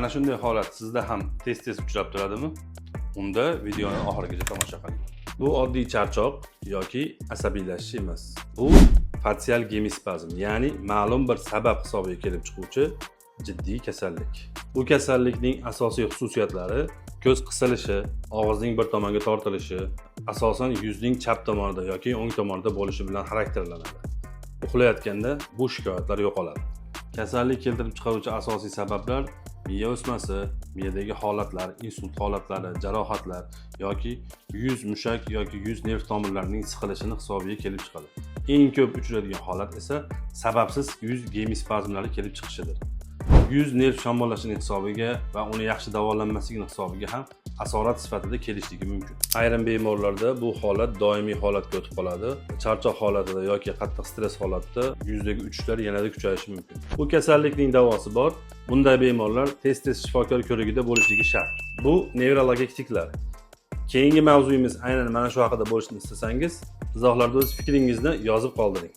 Mana shunday holat sizda ham tez-tez uchrab turadimi? Unda videoni oxirigacha tomosha qiling. Bu oddiy charchoq yoki asabiylashish emas. Bu fatsial gemispazm, ya'ni ma'lum bir sabab hisobiga kelib chiquvchi jiddiy kasallik. Bu kasallikning asosiy xususiyatlari ko'z qisilishi, og'izning bir tomonga tortilishi, asosan yuzning chap tomonida yoki o'ng tomonida bo'lishi bilan xarakterlanadi. Uxlayotganda bu shikoyatlar yo'qoladi. Kasallik keltirib chiqaruvchi asosiy sabablar miya o'smasi, miyadagi holatlar, insult holatlari, jarohatlar yoki yuz mushak yoki yuz nerv tomirlarining siqilishini hisobiga kelib chiqadi. Eng ko'p uchraydigan holat esa sababsiz yuz gemispazmlari kelib chiqishidir. Yuz nerv shamollashining hisobiga va uni yaxshi davolanmasligini hisobiga ham asorat sifatida kelishligi mumkin. Ayrim bemorlarda bu holat doimiy holatga o'tib qoladi. Charchoq holatida yoki qattiq stress holatida yuzdagi uchishlar yanada kuchayishi mumkin. Bu kasallikning davosi bor. Bunday bemorlar tez-tez shifokor ko'rigida bo'lishligi shart. Bu nevrologik tiklar. Keyingi mavzuyimiz aynan mana shu haqida bo'lishini istasangiz, izohlarda o'z fikringizni yozib qoldiring.